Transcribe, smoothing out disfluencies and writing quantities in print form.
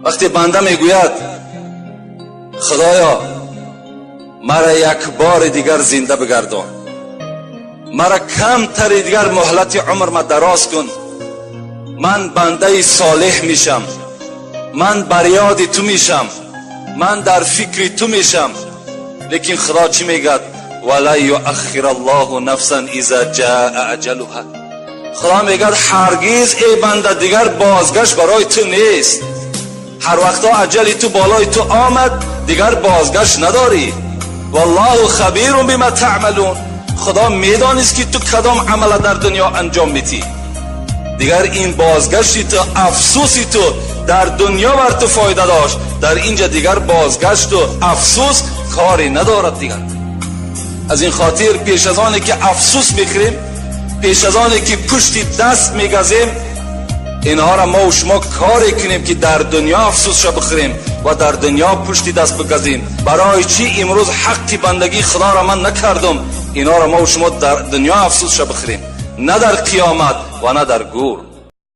Вақте банда мегӯяд: «Худоё, мара як бори дигар зинда бигардон, мара камтари дигар муҳлати умрма дароз кун, ман бандаи солеҳ мешам, ман бар ёди ту мешам, ман дар фикри ту мешам», лекин Худо чӣ мегӯяд? وَلَنْ يُؤَخِّرَ اللهُ نَفْسًا إِذَا جَاءَ أَجَلُهَا. Худо мегӯяд: «Ҳаргиз, эй банда, дигар бозгашт барои ту нест. Ҳар вақто аҷали ту болои ту омад, дигар бозгашт надорӣ». والله خبيرٌ بِمَا تَعْمَلُونَ. Худо медонист, ки ту кадом амала дар дунё анҷом медиҳӣ. Дигар ин бозгашти ту, афсӯси ту дар дунё бар ту фоида дошт, дар инҷа дигар бозгашту афсӯс кори надорад дигар. Аз ин хотир, пеш аз оне ки афсӯс мехӯрем, пеш аз оне ки пушти даст мегазем, инҳоро мо шумо коре кунем, ки дар дунё афсӯсша бихӯрем ва дар дунё пушти даст бигазем. Барои чӣ имрӯз ҳаққи бандагии Худоро ман накардам? Инҳоро мо шумо дар дунё афсӯсша бихӯрем, на дар қиёмат ва на дар гӯр.